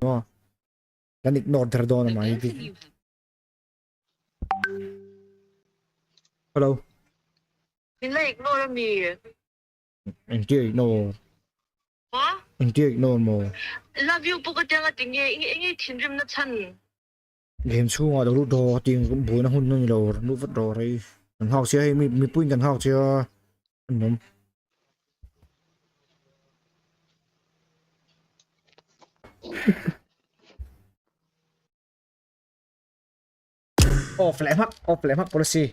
maw kan ignore der dawn a mai bik hello Min la ignore a mi? Engtia ignore? Ha? Engtia ignore maw? Love you pawh ka tia nga tinge enge thinrimna chhan? Game chhungah lo lut rawh tih buaina hun a ni lo lut vat rawh rei kan nghak che a hei mipuiin kan nghak che a an awm. Off leh hmak off leh hmak policy.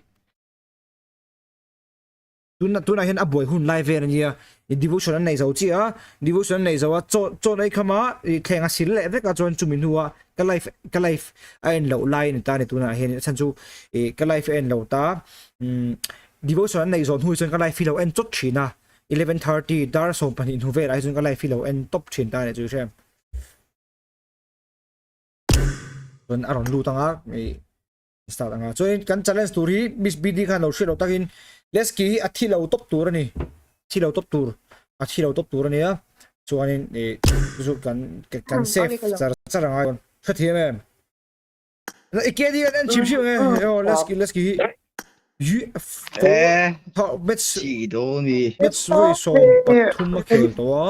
Tuna tunah hian a buai hun lai vel a nia i devotion an nei zo chiah a devotion an nei zo a chaw chaw nei kham a i thleng a sil leh vek a chuan chumi hnua ka life ka life a en loh lai a ni ta a ni tunah hian a chhan chu ih ka life a en lo ta umm devotion an neih zawh hnu hi chuan ka life hi lo en chawt thin a 11:30 dar 12 hnu velah hi chuan ka life hi lo en tawp thin ta a ni chu i hre em chuan a rawn lut ang a ih start anga chuan kan challenge tur hi miss bd khan lo hriat loh takin leski hi a thi lo tawp tur ani thi lo tawp tur a thi lo tawp tur ania chuanin i chu kan kan save char char anga hre thiam em i ke di an chim chim nge o leski leski hi Eh, match chi do mi. Match voi som pathum a khel to a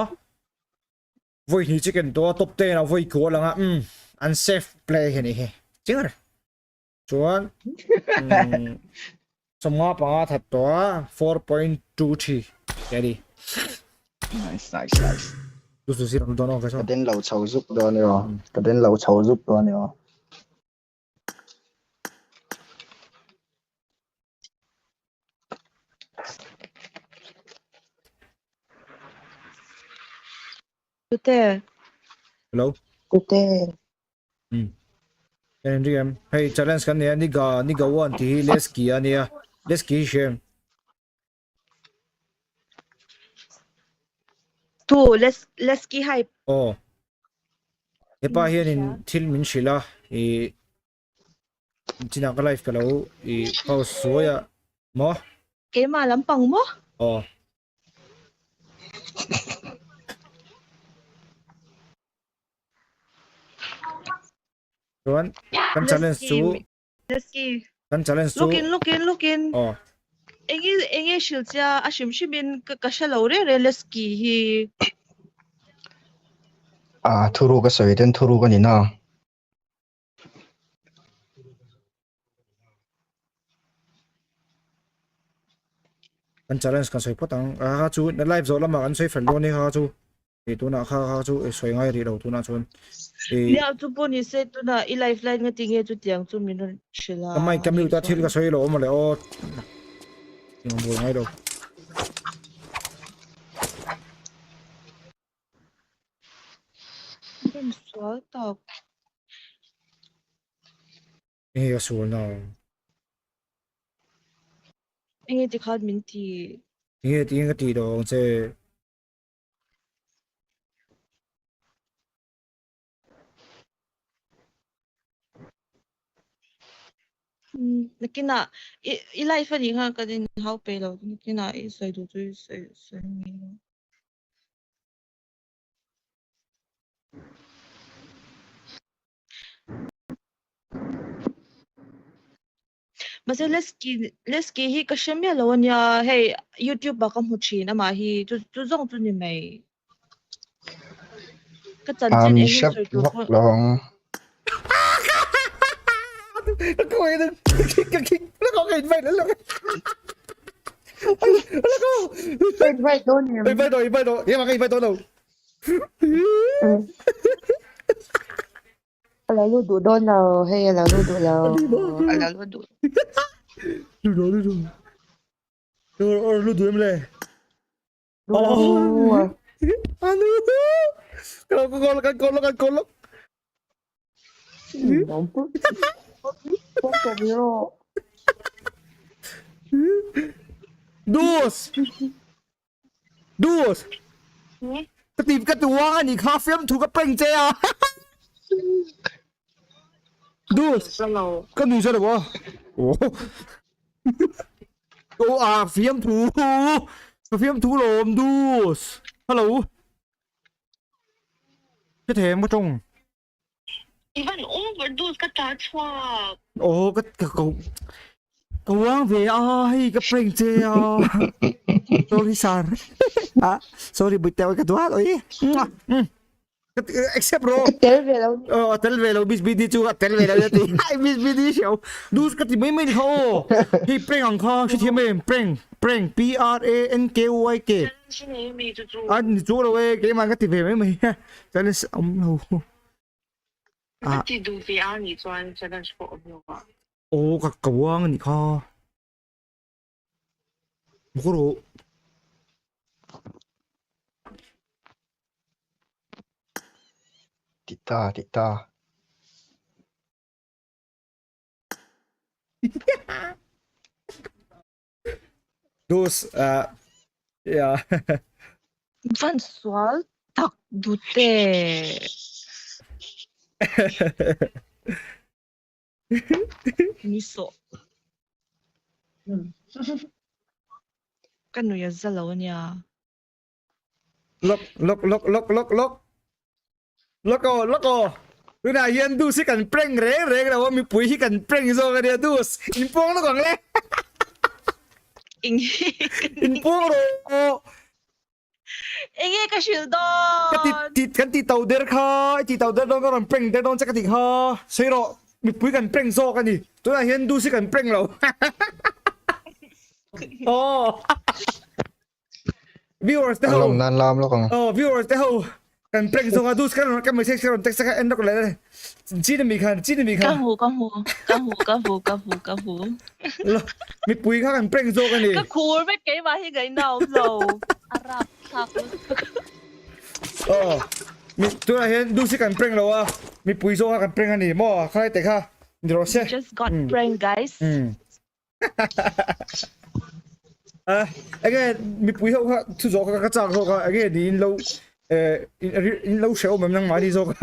voi hnih chicken to a top 10 a voi kual anga um an safe play hi ni hi chiang re chuan um sawmnga panga that to a 4.23 ready Nice, nice, nice. Tu su siram don ka Ka den lo chho zuk dawn eo. Ka den lo chho zuk dawn eo. Tute. Hello. Tute. Hmm. En ri em. Hei challenge kan nia niga niga one ti hi leski ania. Leski hi shem. Tu les leski hype. Oh. Hepa hianin thil min hrilh a i chinah ka live ka lo i pause suai a maw? Keimah lampang maw? Aw. Chuan kan challenge chu Leski. Kan challenge chu. Lookin lookin lookin. Aw. Enge enge hrilh chia a hrim hrim in ka ka hre lo reng reng Leski hi. A thuruk a sawi ten thuruk a ni na. Kan challenge kan sawi phawt ang. A kha chu na live zawh lamah kan sawi fel dawn ni kha chu. I tunah kha kha chu i sawi ngai rih lo tunah chuan. I Nia chu pawh ni se tunah i live line nga tinge chu tiang chu min rawn hrilh a. Ka mic ka mute a thil ka sawi lo awm le aw. Engah bul ngai lo. Rem sual tak. Enge ka sual na? Enge tikhan min ti? Enge ti ka ti lo ang che. Nakinah i i life anih kha kan in hau pe lo nakinah i sawi duh chu i sawi sawi mai lo. Mahse Leski Leski hi ka hre miah lo ania hei YouTube ah ka hmu thin amah hi chu chu zawng chu ni mai. Ka chanchin Mi eng hi hrep sawi tur vak pawh lo ang. Ka khawi na ka kick ka ka invite la la ko Invite dawn em? Invite do invite do em ka invite do lo. A lo lut duh dawn lo, hei a lo lut duh lo, a lo lut duh. Lut lo, lut lo. Or lut duh em le? Duh lo. Anu. Ka ko ko kan ko kan ko. Dos. Dos. Ka ti ka tuang ani kha fiam thu ka prank che a. Dos. Ka nui sa lo a. Oh. O a fiam thu. Ka fiam thu lawm dus. Hello. Cái thèm có trông. I van overdose ka ta chhuak. Aw ka ka ka ka uang ve a hei ka prank che a. Sorry sir. Ah sorry buite oi ka duat oi. Accept ro. Ka tel ve lo. Oh tel ve lo Miss BD chu ka tel ve lo ya ti. Ai Miss BD xiao. Dus ka ti mai mai kha o. Hei prank ang kha hre thiam em prank prank P R A N K Y K. Challenge nei mi chu chu. A ni chu lo e keimah ka ti ve mai mai. Challenge awm lo. Ka ti duh ve a nih chuan challenge pawh awm lo a. Aw ka ka uang a nih kha. Maw rawh. Ti ta ti ta. Dus uh, yeah. Van sual tak dute. Ni sawh. Ka nui a za lo ania. Lok lok lok lok lok lok. Lok aw lok aw. Tunah hian Dus hi kan prank reng reng lo a mipui hi kan prank zawk ania Dus. Inpuang lawk ang le. Inpuang rawh. Enge ka hrilh dawn? Ka ti ti kan ti tau der kha i ti tau der dawn ka rawn prank der dawn che ka ti kha. Sawi rawh mipui kan prank zawk ani. Tunah hian Dus hi kan prank lo. Aw. Viewers te An ho. lawm nan lam lawk ang. Oh, viewers te ho. Kan prank zawk a dus kan rawn kan message ka rawn text a en lawk leh. Chin mi khan, chin mi Ka khan. hmu, ka hmu, ka hmu, ka hmu, ka hmu, ka hmu. Mipui kha kan prank zawk a ni. Ka khur vek keimah hi ngaihna a awm lo. A rapthlak lutuk. Oh, mi tunah hian dus hi kan prank lo a, mipui zawk kha kan prank a ni maw? Khalai te kha ni rawh se. Just got pranked guys. Ah, enge mipui ho kha thu zawh kha ka chak zawk a, enge ni in lo eh in lo hre awm em nang mahni zawk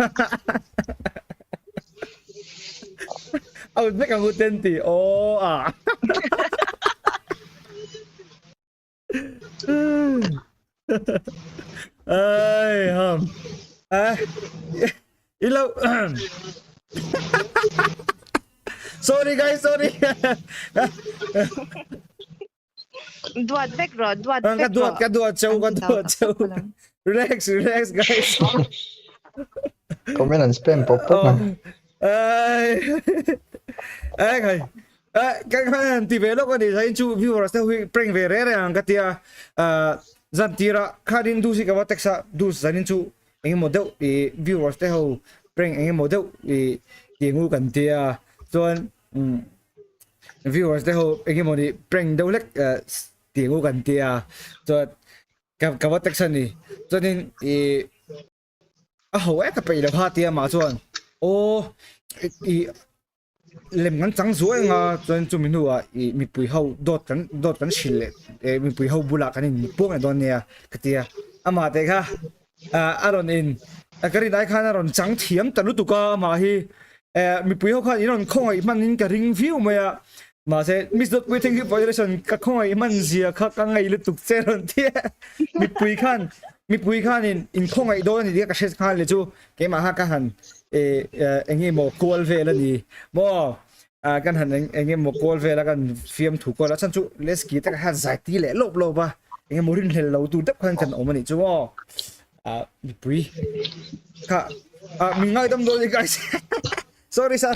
out vek ang u ten ti aw a Ai ham. Ah. Ilo. Sorry guys, sorry. Duat vek rawh, duat Ka vek duat, rawh. ka duat cheu, ka An ti duat tau tak cheu. tak alang. Relax, relax guys. Comment an spam pawp pawp Oh. ang. Ai. Ai khai. Ka khan ti ve lawk a ni zain chu viewers te hui prank ve re re ang ka tia zan tira khanin dus hi ka va text a dus zanin chu engemaw deuh i viewers te ho prank engemaw deuh i ti ngu kan tia chuan viewers te ho engemaw ni prank deuh hlek ti ngu kan tia chuan ka ka va text a ni chuanin i a ho e ka peih lo kha tia mah chuan aw i lem kan chang zuai anga chuan chumi hnuah ih mipui ho dawt kan dawt kan hrilh leh eh mipui ho bulah kan in puang leh dawn nia ka ti a amah te kha ah a rawn in ka rin ai khan a rawn chang thiam ta lutuk a amah hi eh mipui ho khan in rawn khawngaih hman in ka ring viau mai a mahse miss dawtpui thank you for your lesson ka khawngaih hman zia kha ka ngaih lutuk che rawn ti a mipui khan mipui khanin in khawngaih dawn a ni tih ka hre nghal leh chu Keimah kha ka han eng nge maw kual vel a ni maw kan han eng nge maw kual vel a kan fiam thu kual a chhan chu Lesky te kha zai ti leh lawp lawp a eng nge maw rinhlel lo tur deuh khan kan awm a nih chu maw mipui kha min ngaidam dawn ni guys sorry sir.